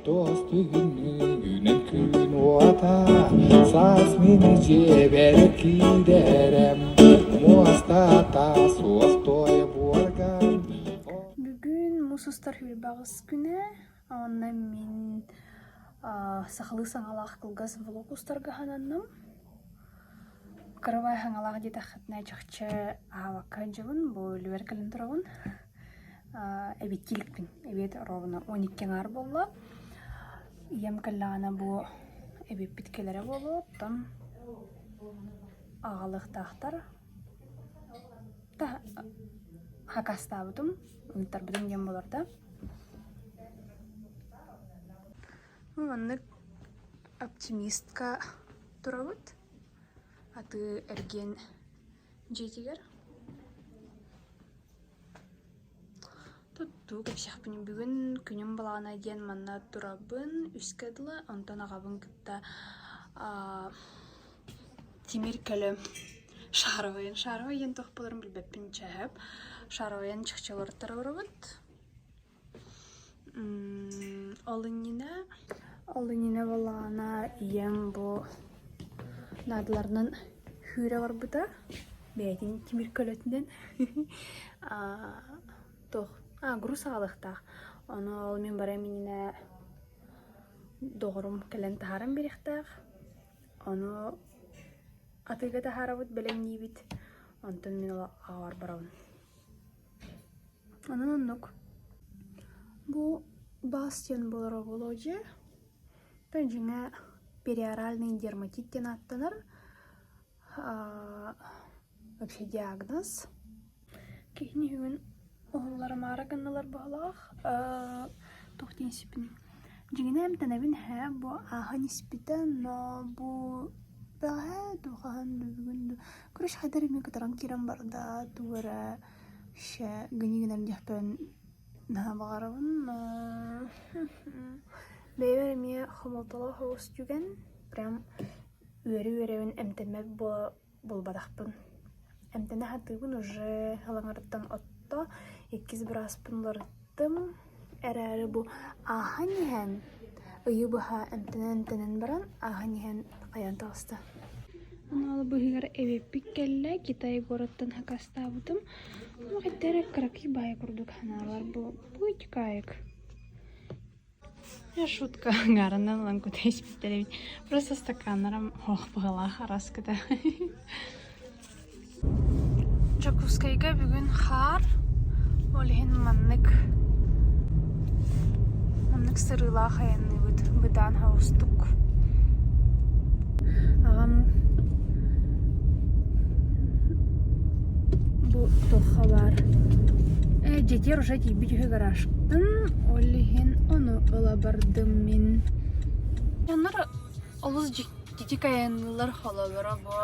Туос бүгүннүгүнэн күн уота саас мин дьиэбэр киирэрем муостата суох туой буорган Бүгүн муус устар сүүрбэҕис күнэ уонна мин сахалыы саҥалаах кылгас влог устарга сананным. Кырабай саҥалаах диэтэххитинэ чахчы аһаабакка сылдьабын, бу үлүгэр кэлэн турабын. Эбиэттии иликпин, эбиэт ровно 12 аҥаар буолла. Ийэм кэллэҕинэ бу эбиэппит кэлэрэ буолуо, оттон аҕалыахтаахтар. Хакастаабытым, ыҥыттарбытым диэн буолар да. Маннык оптимистка турабыт. Атыы эргиэн дьиэтигэр. Туттуу кэпсиэхпин бүгүн күнүм былаана диэн манна турабын үскэ дылы, онтон аҕабын кытта тимир көлө шаровайын шаровай диэн туох буоларын билбэппин чээп шаровайын чахчыларыттар олоробут Ол иннинэ ол иннинэ буоллаҕына ийэм бу наадаларынан сүүрэ барбыта бэйэтин тимир көлөтүнэн туох груз аҕалыахтаах ону ол мин барыам иннинэ доҕорум кэлэн таһааран биэриэхтээх ону атыыга таһаарабыт бэлэмниибит онтон мин ол аҕабар барабын Онон оннук. Бу бас диэн буолар буолуо дьэ. Дьиҥэ периоральный дерматит диэн ааттанар. Вообще диагноз. Киһини үһүгүн уһулларымаары гыннылар быһыылаах. Туох диэн испин. Дьиҥинэ эмтэнэбин ээ, бу ааһан испитэ, но бу бэҕэһээ дуу, хаһан дуу, бүгүн дуу, короче хайдах эрэ эмиэ кытаран киирэн барда, тугу эрэ Вообще гынньыгынан диэхпин наһаа баҕарабын, но бэйэбэр эмиэ хомолтолоох оҕус түгэн, прям үөрэ-үөрэбин эмтэммэт буола буолбатахпын. Эмтэнэ сатыыбын уже ылаҥарыттан отто, иккис бырааспын уларыттым, эрээри бу ааһан иһэн ыйы быһа эмтэнэн-эмтэнэн баран ааһан иһэн хайаан таҕыста. Ол быыһыгар эбиппит кэллэ, Китай куораттан хакастаабытым. Ну, хотя эрэ кыракый баайа курдук санаабар бу путь-кайык. Я шутка гаранан ылан кута испиттэр эбит. Просто стаканнарым ох быһалаах араскыта. Дьокуускайга бүгүн хаар, ол иһин маннык маннык сырыылаах айанныыбыт бытаан соҕустук. Аҕам бу туохха баар э дьиэтигэр уже тиийбит үһү гаражтан, ол иһин ону ыла бардым мин. Дьоннор олус дьиктитик айанныыллар холобура бу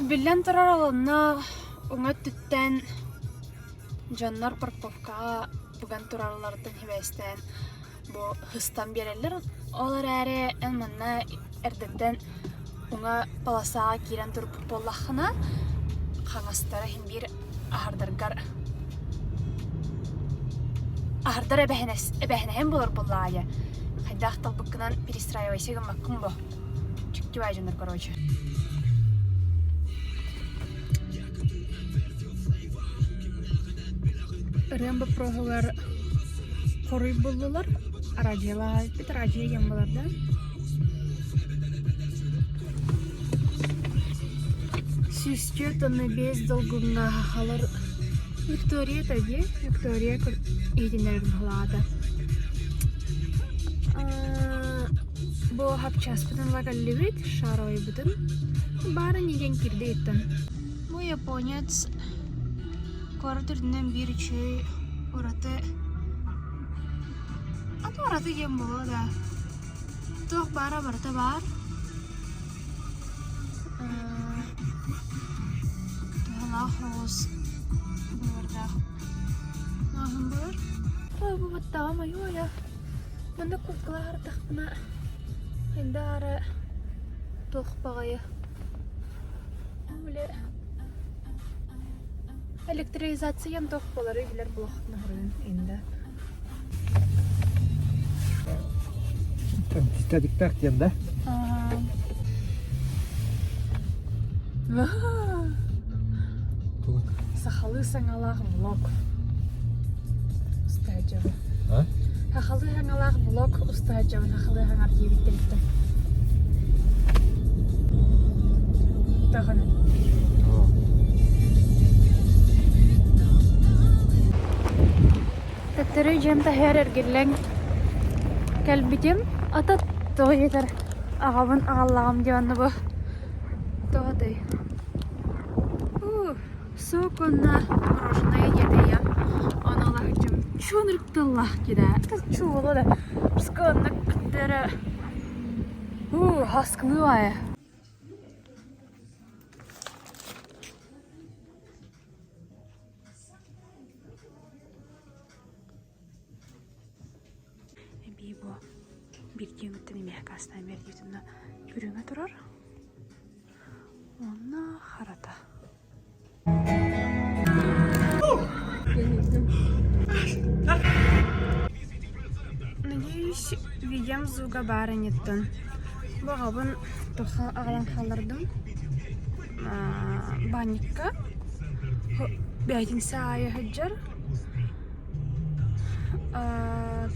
Биллэн турар, онно уҥа өттүттэн дьоннор парковкаҕа быган туралларыттан сибээстээн бу сыстан биэрэллэр. Ол эрээри эн манна эрдэттэн уҥа полосаҕа киирэн турбут буоллаххына, хаҥастара иһин биир аһардаргар аһардар эбэһинэс эбэһинэһин буолар буоллаҕа дии. Хайдах талбыккынан перестраивайся гыммаккын буо. Чиктибай дьоннор короче. Ырыам боппуруоһугар хоруй буллулар. Араадьыйалаабыт араадьыйа диэн буолар да. 104 уонна 5 долгуҥҥа сахалар Виктория этэ дии Виктория иһитиннэрэр быһыылаата Бу хапчааспытын ыла кэллибит, шаровайбытын. Баара диэн киирдэ иттэн. Бу японец куорат үрдүнэн биир үчүгэй ураты аты ураты диэн буолуо да туох баара барыта баар туһалаах оҕус быыбардаах Ааһын баар. Ой, бу баттаҕым айуойа. Манна курткалаах ардахпына хайдаары туох баҕайы били электризациям туох буоларый билэр буолуохпун аһарыын инде. Крещатиктаах диэн да? Сахалыы саҥалаах влог устаадьабын. Сахалыы саҥалаах влог устаадьабын сахалыы саҥар диэбиттэриттэн. Даҕаны. Төттөрү дьиэм таһыгар эргиллэн кэлбитим. Ата тоҕо диэтэр аҕабын аҕаллаҕым диэн онно бу тоҕотой Сок уонна мороженое диэтэйэ. Ону ылаһыччым чуон ырыктыллаах кида. Чуолу да пускай оннук кыттара уу хаскылыы Эбии бу биирдиэҥиттэн эмиэ аккаастаан биэрдибит онно үрүҥэ турар уонна харата. Надеюсь, видеом звуга баар инниттэн. Баҕабын туха аҕалан хааллардым. Баанньыкка бээтинсэ аайы сылдьар.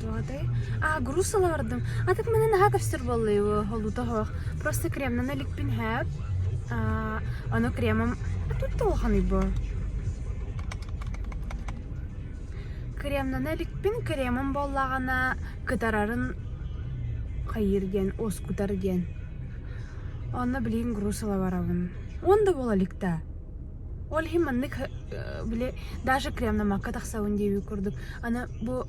Туоҕатай? А, груз ыла бардым. А так маны наһаа көстөр буолла его холута суох. Просто кремнан иликпин һээп. Ону кремом... А тут да улаханый бу. Кремнана иликпин, кремом буоллаҕына кытарарын хайыыр диэн, уоскутар диэн. Онно билигин груз ыла барабын. Уон да буола илик да. Ол иһин маннык били даже кремнамакка тахсабын диэбит курдук. Аны бу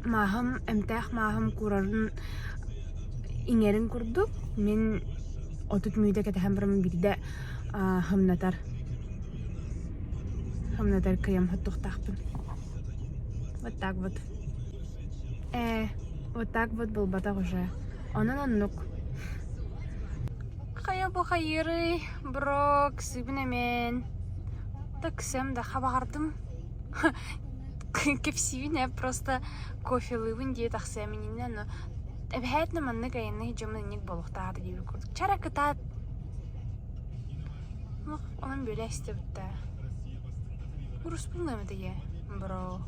мааһым, эмтээх мааһым куурарын иҥэрин курдук мин 30 мүнүүтэ кэтэһэн бараммын биирдэ хымнатар хымнатар крем хоттуохтаахпын. Вот так вот. Ээ, вот так вот буолбатах уже. Онон оннук. Хайа бу хайыырый, бро, ксыбын эмэн. Таксем да хабаҕардым. Кэпсиибин ээ, просто кофелыыбын дии тахсыам иннинэ, но эбэһээтинэ маннык айаннык дьоммун инник буолуохтаах диэбит курдук. Чара кытаат. Онон бүөлэ истибиттэ. Уруспун эмэтиге, бро.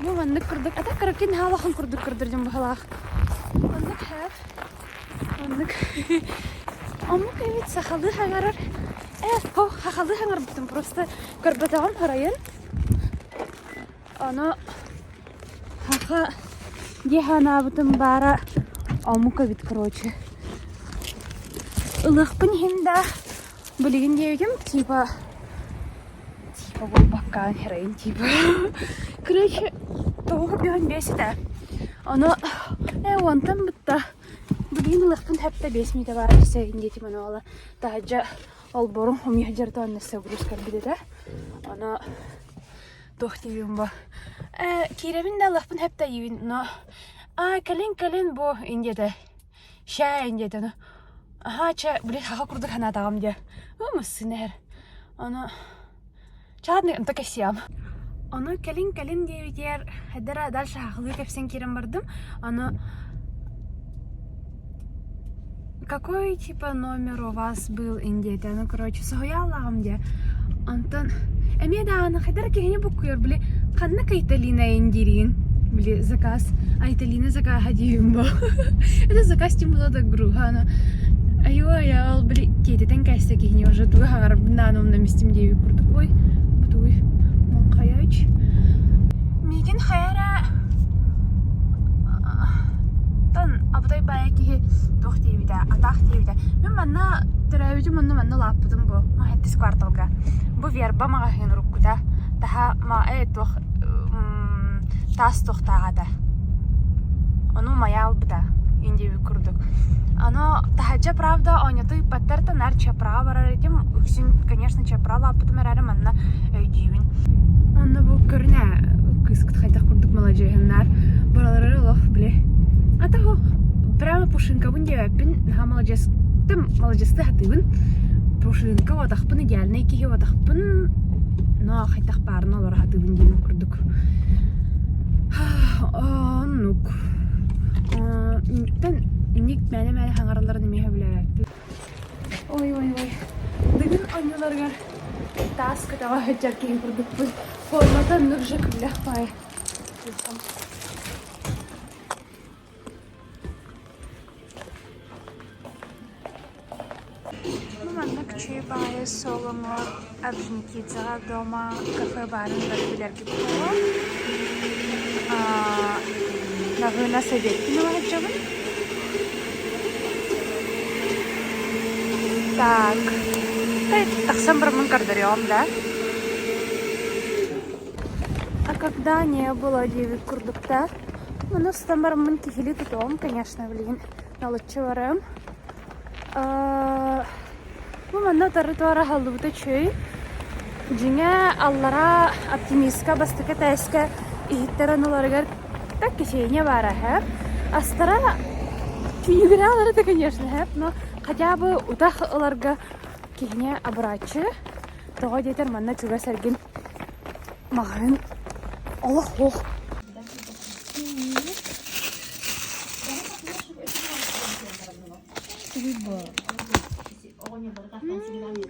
Бу маннык курдук, ата кыракин хаалахан курдук көрдөрдүм быһалаах. Оннук хэп. Оннук. Омук эбит сахалыы хаҥарар. Э, хо, хахалыы хаҥарбытым просто көрбөтөҕүм хоройун. Ону хаха дии санаабытым баара омук эбит короче. Ылыахпын иһин да билигин диэбитим типа типа буолбаккаан херайын типа. Короче, тоҕо бүһүн биэс этэ. Ону э уонтан бытта билигин ылыахпын хэптэ биэс мүнүүтэ баар өссө диэтим ону ола таһырдьа олборум хомуйа дьартаан өссө груз кэлбит этэ. Ону туох диибин бу э киирэбин да ылыахпын хэптэ диибин но а кэлин кэлин бу индиэтэ Ща диэтэ ону аһаа чэ били хаха курдук санаатаҕым диэ массыына иһэр ону чаатный онто кэссиэҕим ону кэлин-кэлин диэбитигэр эдэрэ дальше хахылыы кэпсэн киирэн бардым ону какой типа номер у вас был диэтэ ну короче соһуйааллаҕым диэ онтон эмиэ даҕаны хайдах киһини буккуйар били ханна Айталина дииригин били заказ Айталина закаһа диибин бо это заказ тем было да груха ана айуа я ол били тиэтэтэн кээстэ киһини уже тугу хаҥарбын даҕаны умнан истим диэбит курдук ой бутуй муҥхайач миигин хайа эрэ тан абытай баайа киһи туох диэбитэ атаах диэбитэ мин манна төрөөбүтүм онно манна улааппытым бу сэттис кварталга бу верба маҕаһыын уруккута таһа ма э туох таас туохтаах этэ ону умайа албыта индиэбит курдук ону таһырдьа правда оонньото ыыппаттар да наар чапраҕа барар этим үксүн конечно чапра улааппытым эрээри манна өйдүүбүн онно бу көрүн ээ кыыскыт хайдах курдук маладьыаһыннаар баралара олох били ата прямо пушинкабын диэбэппин наһаа маладьыас тым маладьыасты сатыыбын пушинка уотахпын идеальнай киһи уотахпын но хайдах баарына олоро сатыыбын диэбит курдук оннук. Итинник мээнэ-мээнэ хаҥаралларын эмиэ сөбүлээбэппин. Ой-ой-ой, Дыгын оонньууларыгар таас көтөҕө сылдьар киһи курдукпун. Формата оннук же күллэх баайы. Бу маннык үчүгэй баҕайы суол-оҥор Орджоникидзеҕа дома кафе баарын бары билэргит буолуо. Наҕыына Советкина сылдьабын. Так, тахсан бараммын көрдөрүөҕүм да. А когда не было диэбит курдуктар. Маны устан бараммын киһилии тутуом, конечно, билигин налыччы барыам. Бу манна утары-туора аһыллыбыта үчүгэй. Дьиҥэ, аллараа оптимистка бастакы этээскэ иһиттэр оннуларыгар так кофейня баара эһэ. Астара киигирээл это, конечно, эһэ, но хотя бы утах ыларга киһини абырааччы. Тоҕо диэтэр манна чугас эргин маҕаһыын олох суох.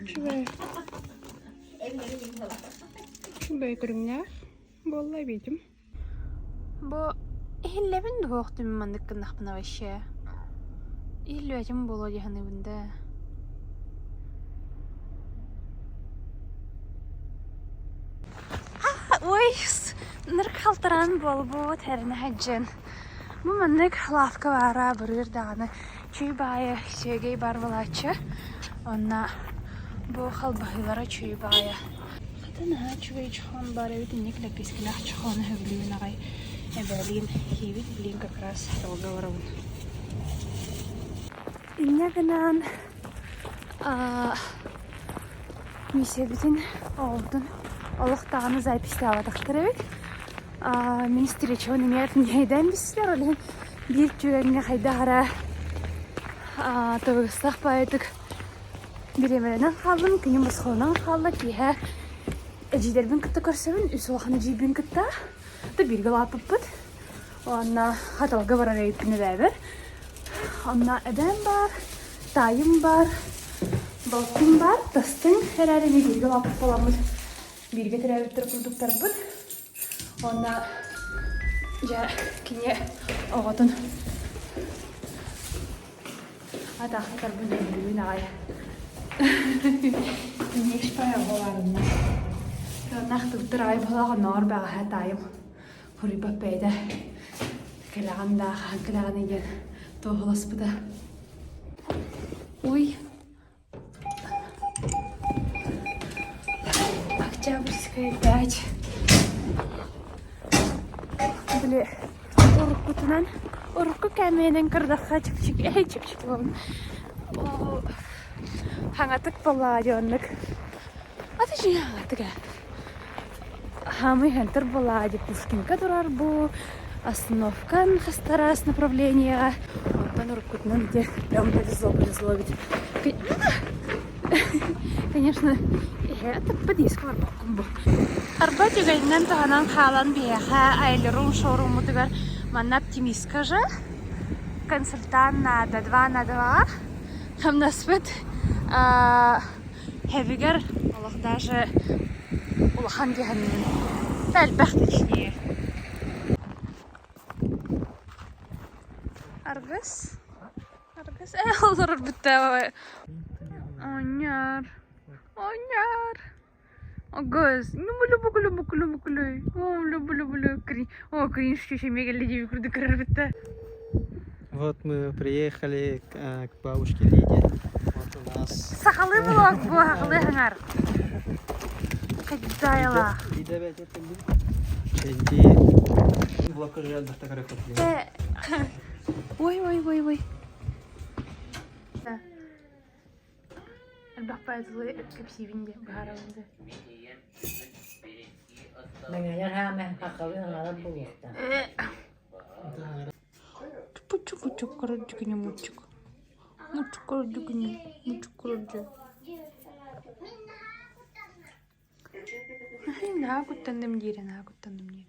Үчүгэй. Үчүгэй көрүҥнээх буолла эбиитим. Бу иһиллэбин дуо түмүн маннык гыннахпына вообще. Иһиллибэтим буолуо дии саныыбын да. Ой, нырк халтараан буолбут эрэнэ сылдьан. Бу маннык лавка баара абырыыр даҕаны чүй баайа сүөгэй баар буолааччы. Онно бу халбаһыылара чүй баайа. Хата наһаа үчүгэй чохоон баар эбит инник лэппиэскэлээх чохоону сөбүлүүбүн аҕай эбээлиин киибит билигин как раз долга олоробун. Инньэ гынан миссиябытын оҕобутун олох даҕаны записьтаабатахтар эбит. Мин встречабын эмиэ ньиэйдээн бистилэр, ол иһин биир түгэҥҥэ хайдах эрэ табыгастаах баайытык бириэмэлэнэн хааллым, күнүм босхолонон хаалла, киэһэ эдьиийдэрбин кытта көрсөбүн, үс улахан эдьиийбин кытта да бииргэ улааппыппыт. Уонна Хатылга барар эбиппин эбээбэр. Онно эбээм баар, таайым баар, балтым баар, тастыҥ эрээри эмиэ бииргэ улааппыт буоламмыт, бииргэ төрөөбүттэр курдуктарбыт. Уонна дьэ кини оҕотун атаахтатарбын өйдүүбүн аҕай. Нешпай оҕолорунна. Тыыннаах тыттыр аҕай буолаах оннооҕор бэҕэһээ таайым Хоруйбат бэйэтэ кэлэҕин да хаһан кэлэҕиний диэн туоһуласпыта. Ой, Октябрьская 5. Били уруккутунан урукку кэмиэнэн кырдахха чэпчэки эй чэпчэки буолан хаҥатык буоллаҕа дии оннук. Аты дьиҥэ хаҥатык ээ. Хаамый хантар буолаа дии Пушкинка турар бу остановкан хастараас направлениеҕа онтон уруккутунан ити прям повезло повезло ведь конечно иһэ подъездка барбаккын бу Арба түгэнинэн туһанан хаалан биһиэхэ Айлерум шоуруммутугар манна оптимистка же консультант наада 2 на 2 хамнаспыт Хэбигэр олох даже улахан диэхэннин элбэх точнее. Аргыс? Аргыс? Олорор бүттэ. Оонньоор. Оонньоор. Огыз. Нумулу-бугулу-бугулу-бугулу. О, Кри... О, кринж чечемеге кэлли курдук көрөр бүттэ. Вот мы приехали к бабушке Лиде. Вот у нас... Сахалыы блог бу сахалыы хаҥар. Кайдайла. Лида бэйэтэ Чэнди. Блокка жиалбахта көрөкөт. Ой, ой, ой, ой. Элбэх поэтылы кэпсиибин диэн быһаарабын да. Мэҥэлэр хааман хахалы аҥалар буолуохтаах. Чупу-чупу-чуп короче мучук. Мучук короче мучук короче. Наһаа куттанным диирэ, наһаа куттанным диир.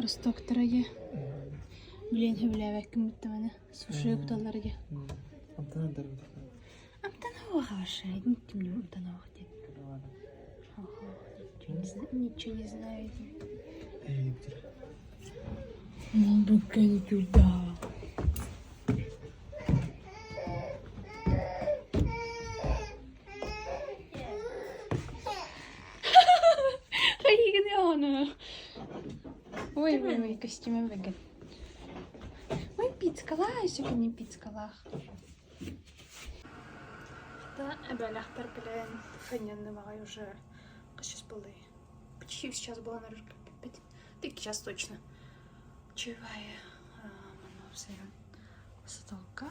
Ростоктара дьэ. Билиэн сөбүлээбэккин бүттэмэни. Суши куталлар дьэ. Амтан дарбыт. Амтан хорошая. Ничего амтан диэн. Ничего не знаю. Молдуккен туда. Хайыгын Ой, ой, ой, костюмем бэгэн. Ой, пицкалаа, өссө кини пицкалаах. Хата эбэлэхтэр билэн ханньанныбаҕай уже сейчас буоллай. Почти сейчас была, наверное, пять. Ты сейчас точно. Чувая, манна саталка.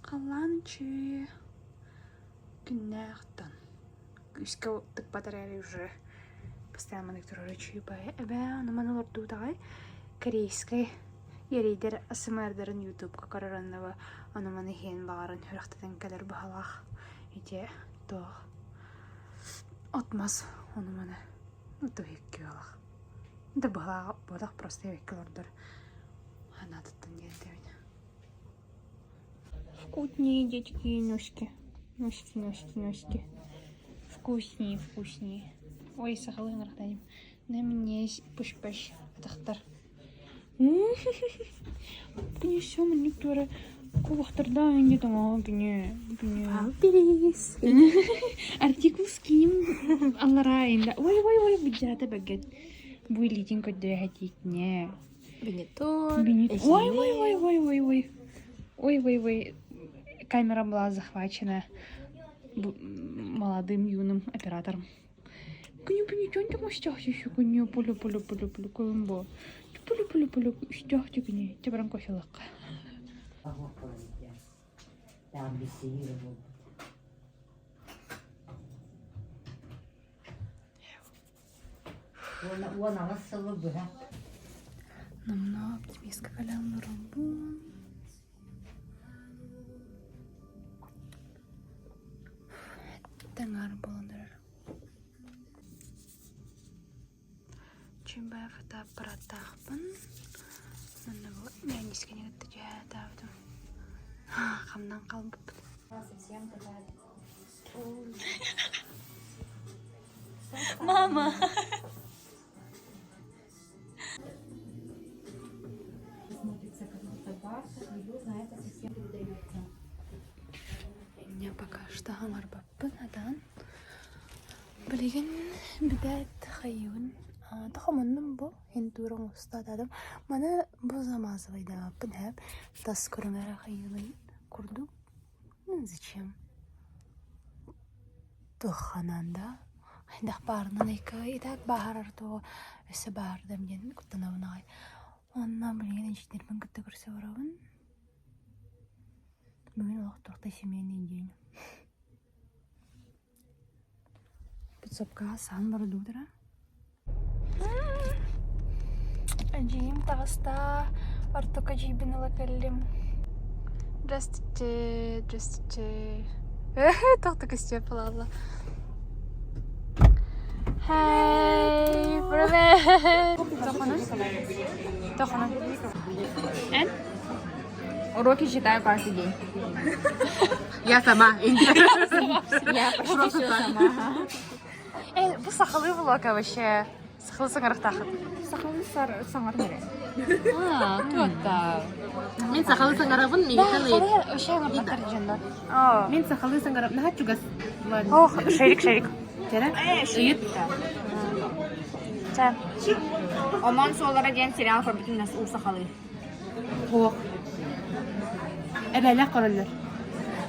Халлаан үчүгэй күннээхтэн күүскэ тыкпат эрээри уже постоянно маннык турар үчүгэй баҕайы эбээ ону маны олордубут аҕай корейскай ерейдэр АСМР-дарын ютубка көрөр онно ону маны иһиэн баҕаран сүрэхтэтэн кэлэр быһалаах ити туох от-мас ону маны икки ыалах да быһалаах буотах просто икки олордор ханаатыттан диэн этэбин Вкуснее, детские ножки. Ножки, ножки, ножки. Вкуснее, вкуснее. Ой, сахалыы ыҥырахтаайым. Нэминньиэс пуш-паш атахтар. Күнүсү маннык туора кубахтардаах инде тоҥоҕо күнү күнү Алпирис. Артикул скинем аллараа инде. Ой, ой, ой, быдьаата бэггет. Бу илиитин көрдөрө хэтиикне. Бенетон, Ой, ой, ой, ой, ой, ой. Ой, ой, ой. Камера была захвачена молодым юным оператором. Күнү күнү чончо мустяхтишу күнү пулю пулю пулю пулю колумбо. Пулю пулю пулю үстяхти күнү тебран кофелакка. Там бисиир буолбут. 18 сылы быһа. Намно оптимистка кэлэн олоробун. Таҥар буолан эрэр. Чүмбэ фотоаппараттаахпын. Манна бу ньээньискэни кытта түһээтаабытым. Хамнан хаалбыппыт. Совсем такая Мама! Смотрится как будто бархат, медуза, а это совсем передается. Меня пока что хаҥарбаппын атаан. Билигин бүтээт хайыыбын. Тохомоннум бу хинтуура оҥостоотаатым. Маны бу замазывайдаабаппын һээп тас көрүҥэр хайыыбын курдук. Ну зачем? Туохханаан да хайдах баарынан и так бааһырар туо өссө бааһырдам диэн куттанабын аҕай. Онно билигин эдьиийдэрбин кытта көрсө барабын. Бүгүн олох туох да семейный день. Подсобкаҕа саан бородуудара. Эдьиийим таҕыста, ортоку эдьиийбин ыла кэллим. Здравствуйте, здравствуйте. Туох да көстүө буолла. Хей, привет! Тохонун? Тохонун. Эн? Уроки читаю каждый день. Я сама. Я почти все сама. Эй, бу сахалыы влога вообще. Сахалыы саҥарахтаахыт. Сахалыы саҥар эрэ. А, туотта. Мин сахалыы саҥарабын, миигиттэн ыйыт. Вообще аҥардаттар дьоннор. Мин сахалыы саҥарабын. Наһаа чугас. Ох, шерик, шерик. Кэрэ. Ыйыт. Чэ. Омон суоллара диэн сериал көрбүтүм нас уу сахалыы. Суох. Эбээлээх көрөллөр.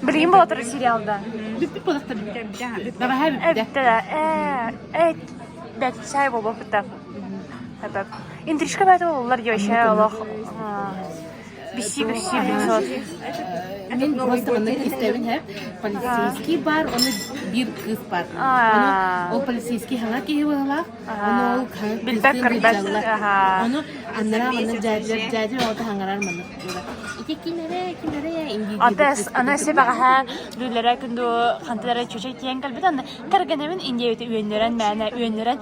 Билигин буола турар сериалда. Бүппүт буолахтар бүттэ. Бабаһа бүттэ. Эбитэ да. Э, э, бэт чай буолбаппыта. Эбэп. Интрижка бэт оллар вообще олох. Биси биси бисот. Мин просто маннык истэбин һэ. Полицейский бар, оны биир кыыс бар. Оны ол полицейский хаҥа киһи быһылаах. Ону ол Билбэт көрбөт. Ону аннараа маннык дьээдьилэр дьээдьил оҕото хаҥарар маннык Ити ким эрэ, ким эрэ Аты аны себаҕаһа лүллэрэ күнду хантылара чөчөй тиэн кэлбит аны кэргэнэбин индиэбити үөннөрөн мээнэ үөннөрөн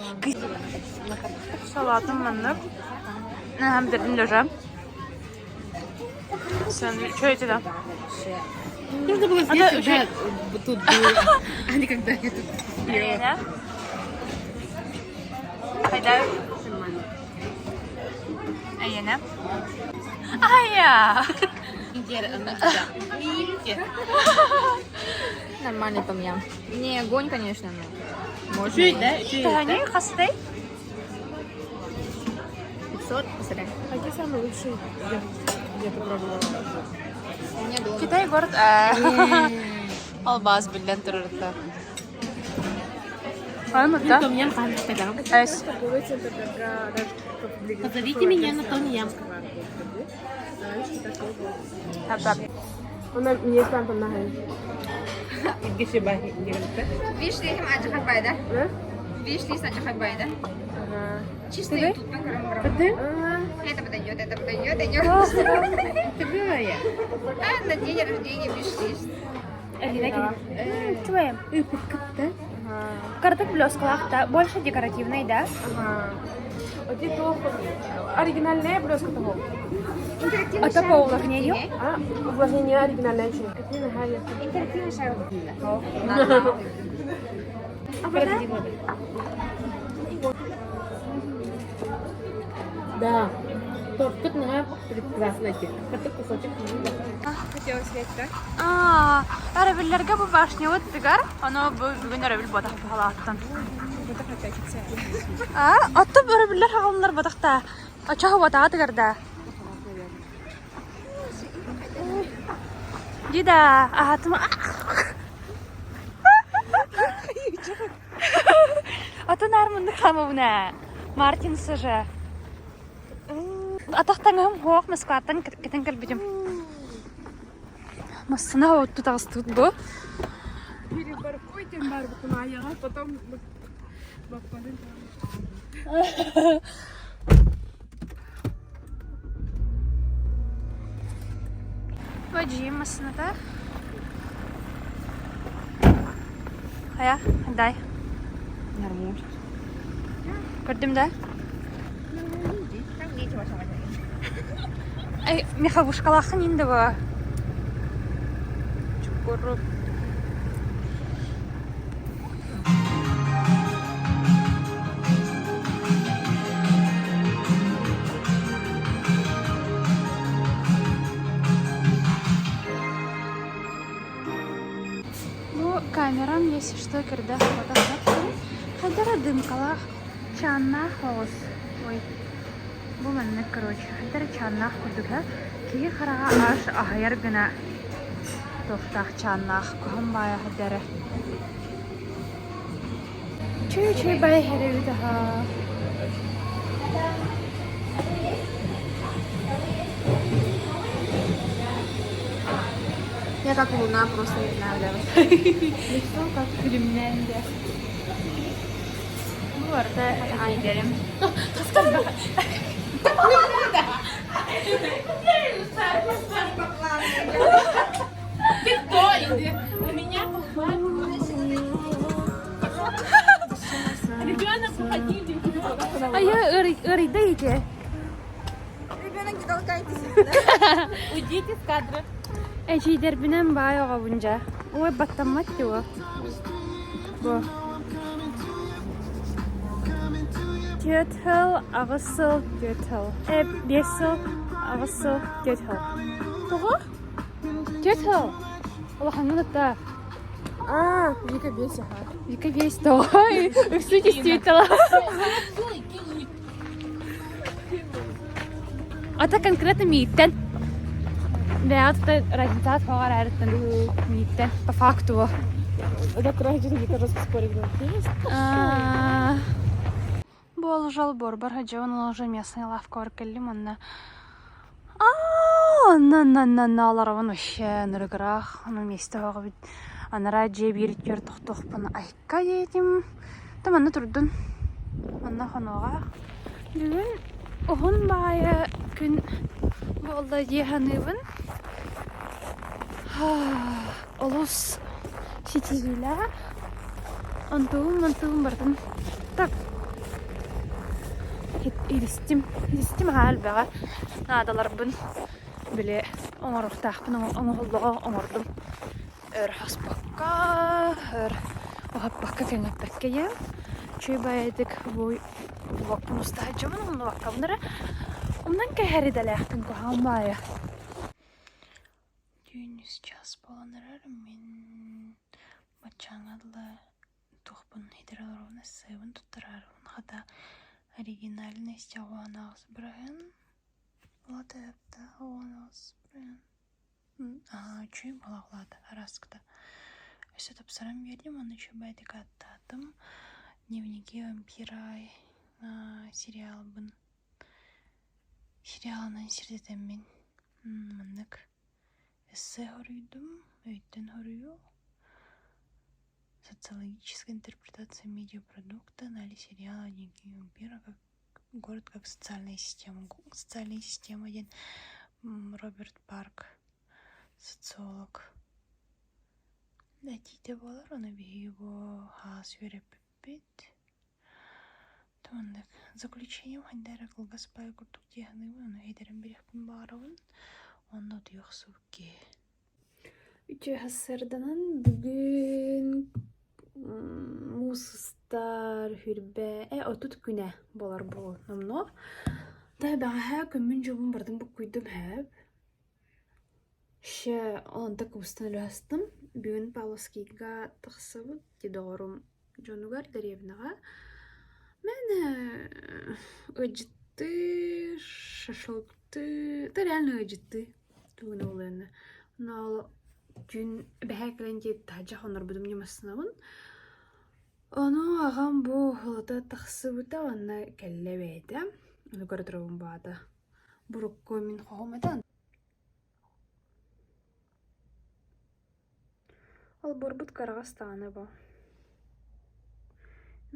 салатым маннык. Ага, лежа. Что это да? Нужно было съесть, когда тут было, а не когда я тут съела. Хайда. Айена. Айя! Нормальный том ям. Не огонь, конечно, но... Можно. Чуть, да? Чуть, да? Они хастай? 500, посмотри. Какие самые лучшие я, я попробовала? У меня дома. Китай город. Албаз билен турурта. Ай, Том ям хаһан испэтэҕим. Эс. Торговый центр даже Позовите меня на том ям. Она мне там помогает. Видишь, ли им байда? Видишь ли, байда? Чисто и тут на Это подойдет, это подойдет, идет. А, на день рождения вишли. Чувай. Карток блескалах, больше декоративный, да? Ага. Вот это оригинальная блеска того. А то по увлажнению? А, увлажнение оригинальное очень. Какие нагали? Интерактивный шар. Да. Тортик на прекрасно. Это кусочек. Хотела съесть, да? А, өрөбүллэргэ бу башнябыт тыгар, ону бу бүгүн өрөбүл ботах баһалааттан. А, оттон өрөбүллэр хаҕаллар ботахта. Очоһу ботаҕа тыгар да. Дида, аһатым. Атын армынды хамыбына. Мартин сыжа. Атахтаҥаһым хуох Москваттан кэтэн кэлбитим. Массына отту таҕыстыбыт бу. Перепаркуйте барбытын аяға, потом баппарын. Бадьиим массыната. Хайа, дай. Нормально. Көрдүм да? Там нечего Эй, меховушкалаахын инде бу. Чукуру. Бу камерам, если что, кирдээх Хайдара дымкалаах чааннаах оҕус. Ой, бу маннык, короче, хайдара чааннаах курдук э. Киһи хараҕа аш аһайар гына туохтаах чааннаах куһан баайа хайдара. Чүй-чүй бай хэрэбит аһаа. Я как луна, просто не знаю, да. Лицо как күлүмнээн дэ. Бу барыта айдерим. Ты кто? У меня Ребенок, уходи. А я ырыйда ите. Ребенок, не толкайтесь. Уйдите с кадра. Эчийдэрбинэн баай оҕобун дьэ. Ой, баттаммат дии Бу. Түөрт сыл, аҕыс сыл, түөрт сыл. Э, биэс сыл, аҕыс сыл, түөрт сыл. Тоҕо? Түөрт сыл. Улахаҥҥын ытта. А, Вика весь, ага. Вика весь тоҕо? Үксү действительно. Ата конкретно мииттэн. Бэйэҕит разницаҕыт хоҕор аарыттан мииттэн по факту. Это короче, Вика жестко спорит. Буолужал борбар хадьабын уже местный лавка кэллим онно аа на на на на олоробун вообще нырыгыраах ону миэстэ оҕобут анараа дьиэ биир түөр тохтуохпун айка диэтим да манна турдун манна хонуоҕа бүгүн уһун баҕайы күн буолла дии саныыбын олус ситиһиилээх онтугум онтугум барытын так. Иристим, иристим аһаа элбэҕэ наадаларбын били оҥоруохтаахпын оҥоһуллуҕа оҥордум. Өр хаспакка, өр уһаппакка кэҥэппэккэ ийэм үчүгэй баайдык бу уоппун уста сылдьабын умнубаккабын эрэ умнан кэһэр идэлээхпин куһаҕан баайа. Түүн үс чаас буолан эрэр мин баччааҥҥа дылы туохпун итирэ олоробун эссебин туттараарыбын хата оригинальный 18 бырыһыан Латепта 18 бырыһыан Аа үчүгэй буолаҕылаата араскыта Өссө тупсаран биэрдим уонна үчүгэй аттаатым Дневники вампира сериалбын сериалынан сирдэтэммин маннык эссе хоруйдум өйтөн хоруйуу социологическая интерпретация медиапродукта анализ сериала Дневники вампира как город как социальная система социальная система диэн Роберт Парк социолог этиитэ буолар ону биһиги бу хаас үөрэппиппит Маннык заключением хайда эрэ кылгас баай курдук дии саныыбын, ону иһитэрин билиэхпин баҕарабын уонна утуйа охсубут киһи. Үтүө сарсыарданан бүгүн муус устар хүрбэ э 30 күнэ буолар буолуо номнуо. Да бэҕэһээ күммүн-дьылбын барытын буккуйдум һээп. Ще онто кыбыстан өлөһөстүм. Бүгүн Павловскийга тахсабыт ди доҕорум дьонугар дэриэбинэҕэ. Мен ыалдьыттыы, шашлыктыы, да реально ыалдьыттыы тугун буолуон Но түүн бэһээ кэлэн диэт таһырдьа хоннорбутум ньымассынабын. Ону аҕам бу холото тахсыбыта уонна кэллэ бэйэтэ. Ону көрө турабын баата. Бурукку мин хоһум этэ. Олбуорбут кыараҕас даҕаны бу.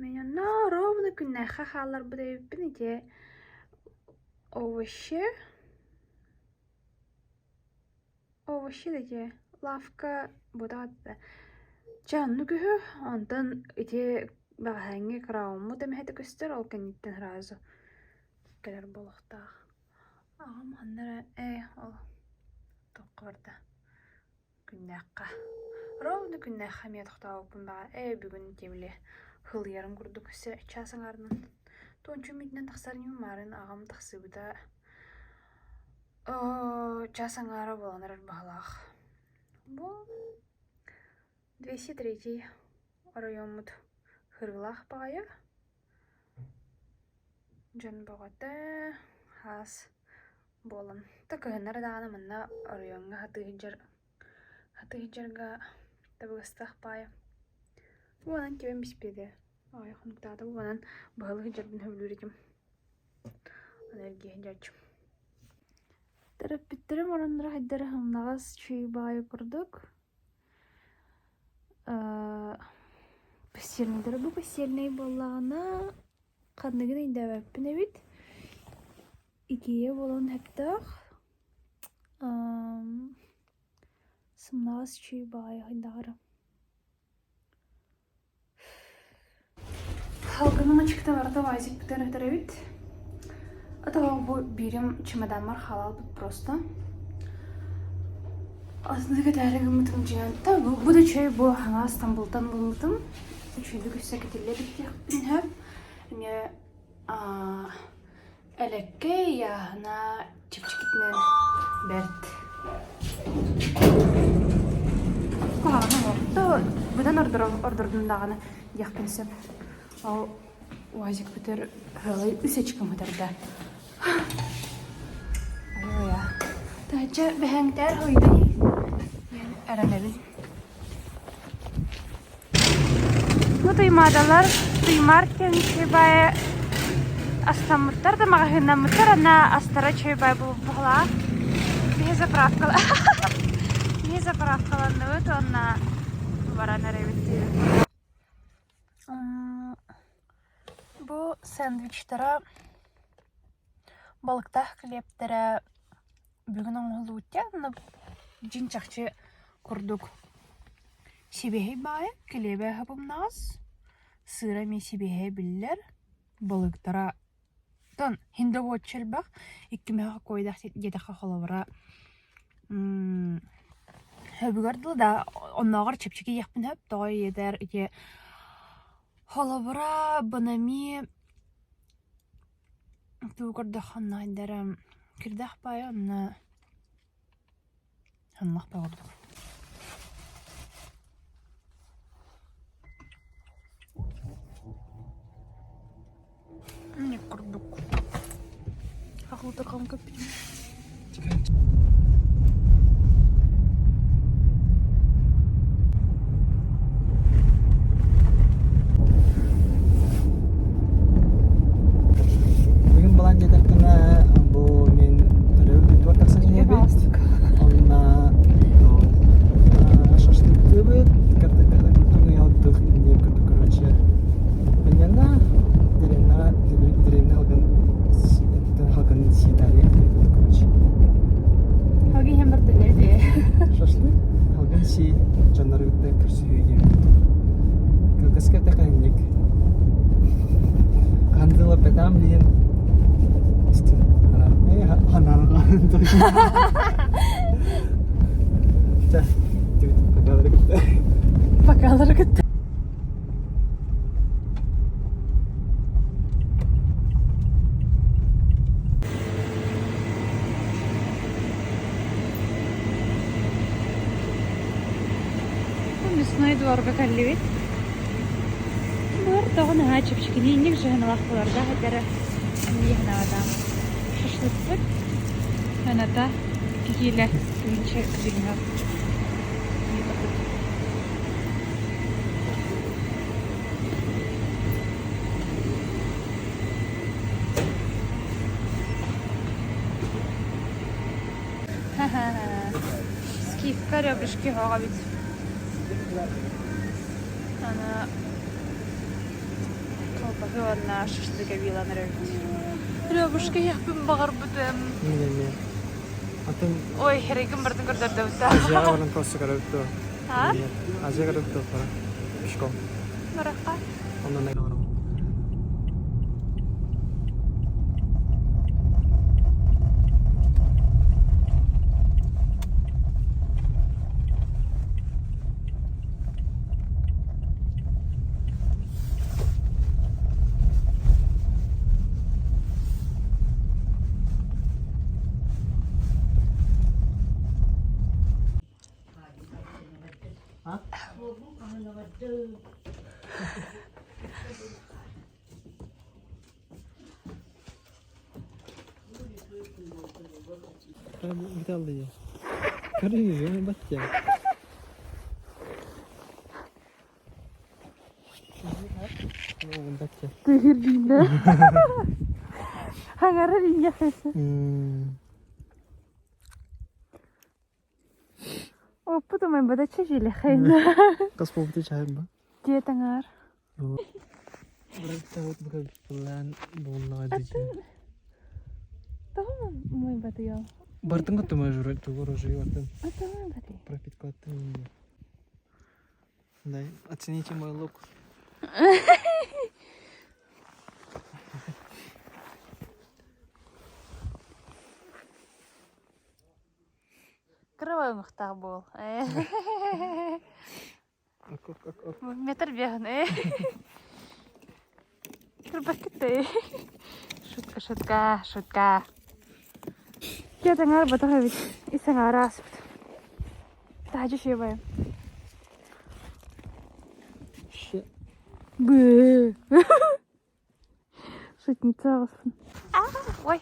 Мин онно ровно күннээххэ хаалларбыт эбиппин ити овощи овощи да ити лавка буотах этэ. Чэ оннук үһү, онтон ити бэҕэһээҥҥи крауммут эмэһэтэ көстөр, ол кэнниттэн сразу кэлэр буолуохтаах. Аҕам ханна эрэ ээ ол туохха барда күннээххэ ровно күннээххэ эмиэ тохтообуппун баҕар ээ бүгүн тиэмили хылыйарым курдук өссө чаас аҥаарынан туонча мүнүүтүнэн тахсар инибин маарын аҕам тахсыбыта чаас аҥаара буолан эрэр баһылаах бу 203 оройуоммут хырыылаах баҕайы Дьон бөҕөтө хаас буолан да кыһыннары даҕаны манна оройуоҥҥа сатыы сылдьар сатыы сылдьарга табыгастаах баайа. Уонан кэбин биспиэтэ аҕыйах хонуктаата уонан быһалыы сылдьарбын сөбүлүүр этим. Аны эргийэ сылдьааччым. Төрөппүттэрим оронноро хайдары сымнаҕас чүй баҕайы курдук Постельнайдара бу постельнай буоллаҕына ханныгын өйдөөбөппүн эбит. Икиэ буолуон сөптөөх. Сымнаҕас үчүгэй баҕайы хайдаҕара. Халгыным ачыкта барыта УАЗикпытын өтөр эбит. Атаҕа бу биирим чемодаммар хаалалбыт просто. Атыны кэтээри гыммытым дьиҥэн да бу да үчүгэй бу хаҥа Стамбултан булмутум. Үчүгэйдик өссө кэтиллэ илик диэхпин сөп. Эмиэ Элэккэй ыйааһына чэпчэкитинэн бэрт. Куһаҕана оҥорто, быдан ордордум даҕаны диэхпин сөп. Ол УАЗикпытыр ыалай үс очком ытарда. Айа-айа. Таһычча бэһэҥтээр хойдуй диэн эрэнэбин. Бу Туймаадалар Туймаар диэн чөй астаммыттар да маҕаһыыннаммыттар ана астара чөй баай буолбуһалаах. Биһи заправкала Биһи заправкаланныбыт уонна баран эрэбит. Бу сэндвичтара балыктаах килиэптэрэ бүгүн оҥоһуллубут диэн дьиҥ чахчы курдук сибиэһэй баҕайы килиэбэ хапымнаҕас сыыра эмиэ сибиэһэй биллэр балыктара Оттон хин да буоччу элбэх, иккимэхэ куойдах диэтэххэ холобура Сөбүгэр дылы да оннооҕор чэпчэки диэхпин сөп, тоҕо ийэтэр ити холобура бынами тугу көрдөххө онно кирдээх баайа онно Оннук да курдук. Инник курдук. Ахылтырҕам көппүтүм. Бүгүн балаан диэтэххинэ бу мин төрөөбүт дойдубар тахсан иһэбит. Онно шашлыктыыбыт, картопельный отдых индия курдук короче. Понятно, деревня, деревня халган халган съедали, короче. Халгын иһэн бардын Шашлык, халган си дьоннору кытта көрсүһүү диэн. Кылгаска тэхэнник. Хандыла петам диэн истин. Ханарҕаан Чэ, покалары кытта. Покалары кытта. Мясной дворга кэллибит. Булар тоҕо наһаа чэпчэкини инник жыһыналаах булардаах этэрэ эмиэ Шашлыкпыт сыаната 2 киилэ тыһыынча гривна. Скидка ребрышки хоҕо эбит. Аны колбасы уонна шашлык эбииланар эбит. Ребрышки иһиэхпин баҕарбытым. Мин эмиэ. Атын Ой, эрэйгин бардын көрдөрдөбүт Азияҕа баран просто көрөбүт дуо? А? Азия көрөбүт дуо пора? Пешком. Барахха. Онон Виталий, Көрүҥ, баття. Баття. Тыһырдыында. Хаҥарар иньэхэсэ. Оппут умайбата чэчилэхэйна. Хас буолбута чаһын ба? Дьиэ таҥаар. Тоҕо умайбатый ол? Бартын кыттыма журу тугу рожи бартын. Ата умайбатый. Пропиткаттын. Да, оцените мой лук. Кыра ымыхтаах буол. Метр беһин э. Кырбаккытай. Шутка, шутка, шутка. Дьэ таҥар батах эбит. Ис аҥаара ааспыт. Таһдьа шебайым. Бэ. Шутница оҕуспун. Ой,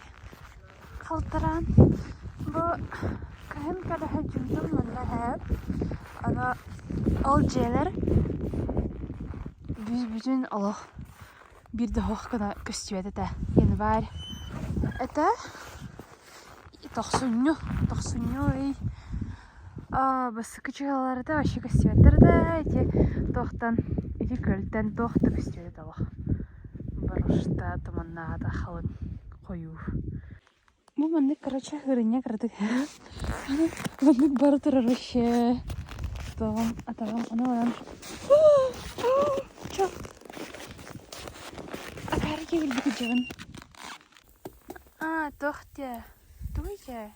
халтараан. Бу кыһын кэлэ сылдьыбытым манна эһээм. Аны ол дьиэлэр бүүс-бүтүн олох биир да оһох гына көстүбэт этэ. Январь этэ. Тохсунньу, тохсунньу ый бастакы чыһылаларыта вообще көстүбэттэр да ити туохтан ити күөлтэн туох да көстүбэт этэ олох. Барышта туманнаата халыҥ хойуу. Бу маннык короче ырынньа кыратык маннык бара турар вообще тоҕом атаҕым ону баран чо акаары киһи билбит дьэҕин. А, туох диэ? Тугуй диэ?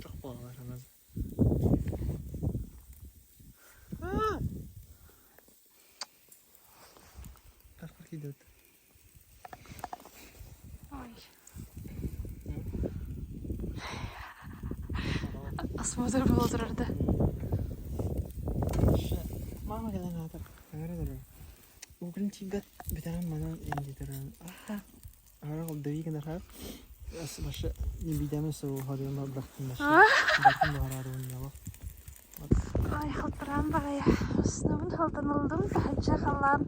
Çok bağlar hemen. Тарпар кидет. Ой. Осмотр буола турар да. Мама кэлэн аатар. Аҥара дөрө. Угрин тиийбэт бүтэҕин манан индитэрэн. Аһара дави гынархар. Башы не бидеме со харыма бырахтым башы. Бартым баҕараары уонньаҕа. Ой, халтараан баҕайы. Основын халтанылдым, таһырдьа халлаан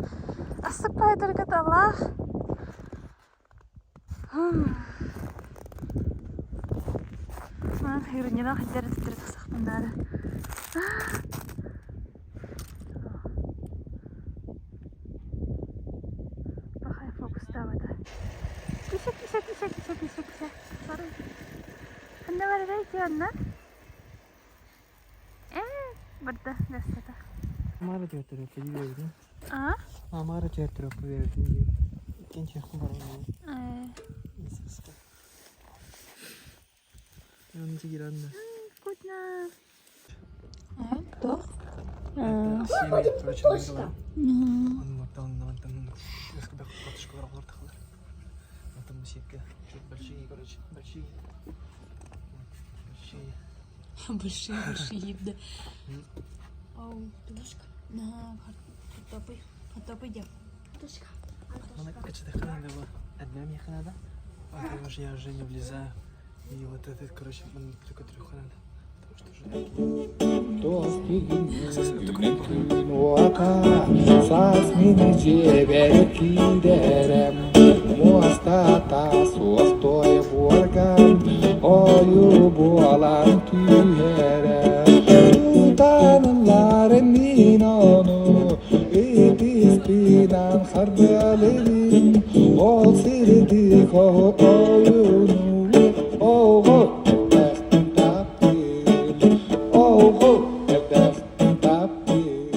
астык баайдарга талаах. Хырынньанан хайдар төттөрү тахсахпын наада. Пахай фокустаабата. Кися, кися, кися, кися, кися, кися. Сорой. Ханна барарай ити онно? Э, барда, гастата. Амара театры вердин. А? Амара театры вердин. Иккинчи баран. Э, Önce girenler. вкусно. А, тоқ. Короче, Большие, короче, большие. Большие. Большие, большие, да. Оу, тушка. На, хаттапы, хаттапы идем. Тушка. Одна А уже я уже не влезаю. И вот этот, короче, он только трех надо. Потому что уже Саас мин дьиэбэр киирэрем Муостата суох буорган Ойуу буолан түһэрэ Тутанылар мин ону Ытыспынан харбыалырым Ол сырдык ойууну Оҕо эрдэхтэн таптыыр Оҕо эрдэхтэн таптыыр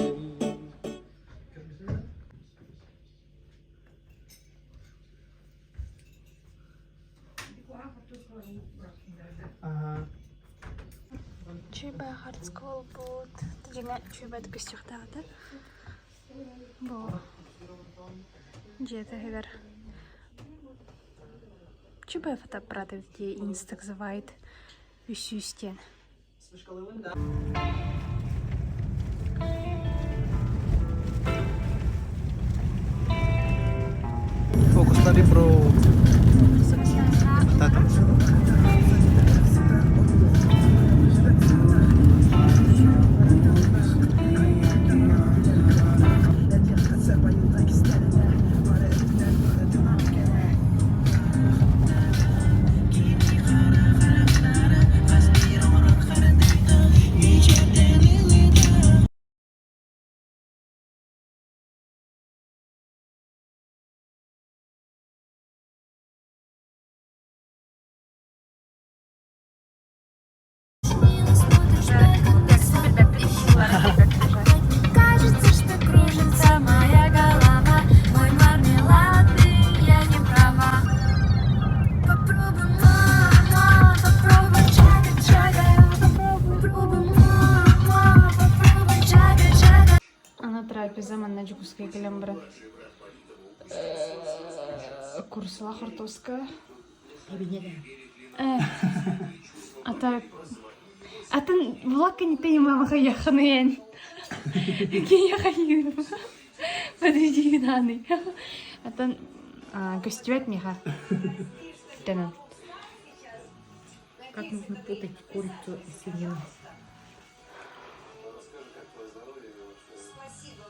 Ага. Чуйба хардскол буут. Дьиҥэ чуйба көстүөхтээҕэ. Бу дьиэтигэр Чуйба фотоаппарат эбит дии инстаг завайт үсүүстиэн. Фокус на ребро. Так. Кажется, что кружится моя голова Мой мармеладный, я не права Попробуй, мама, попробуй, чага, чага Попробуй, мама, попробуй, чага, чага Ана трапеза манна Дьокуускай кэлэн баран курсала хортуоска. Э, а так атын влогка не понимала хайаханыйын. Кияхайын. Подожди, наны. Атын көстүбэт миха. Тэнэн. Как можно путать курицу и свинину? Спасибо,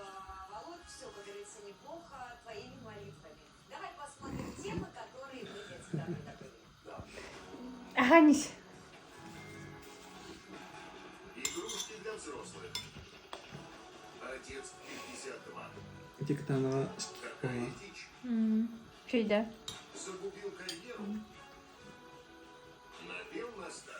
Володь, все, как говорится, неплохо твоими молитвами. Давай посмотрим темы, которые мы для тебя приготовили. Аганись. Тиктанова. Федя.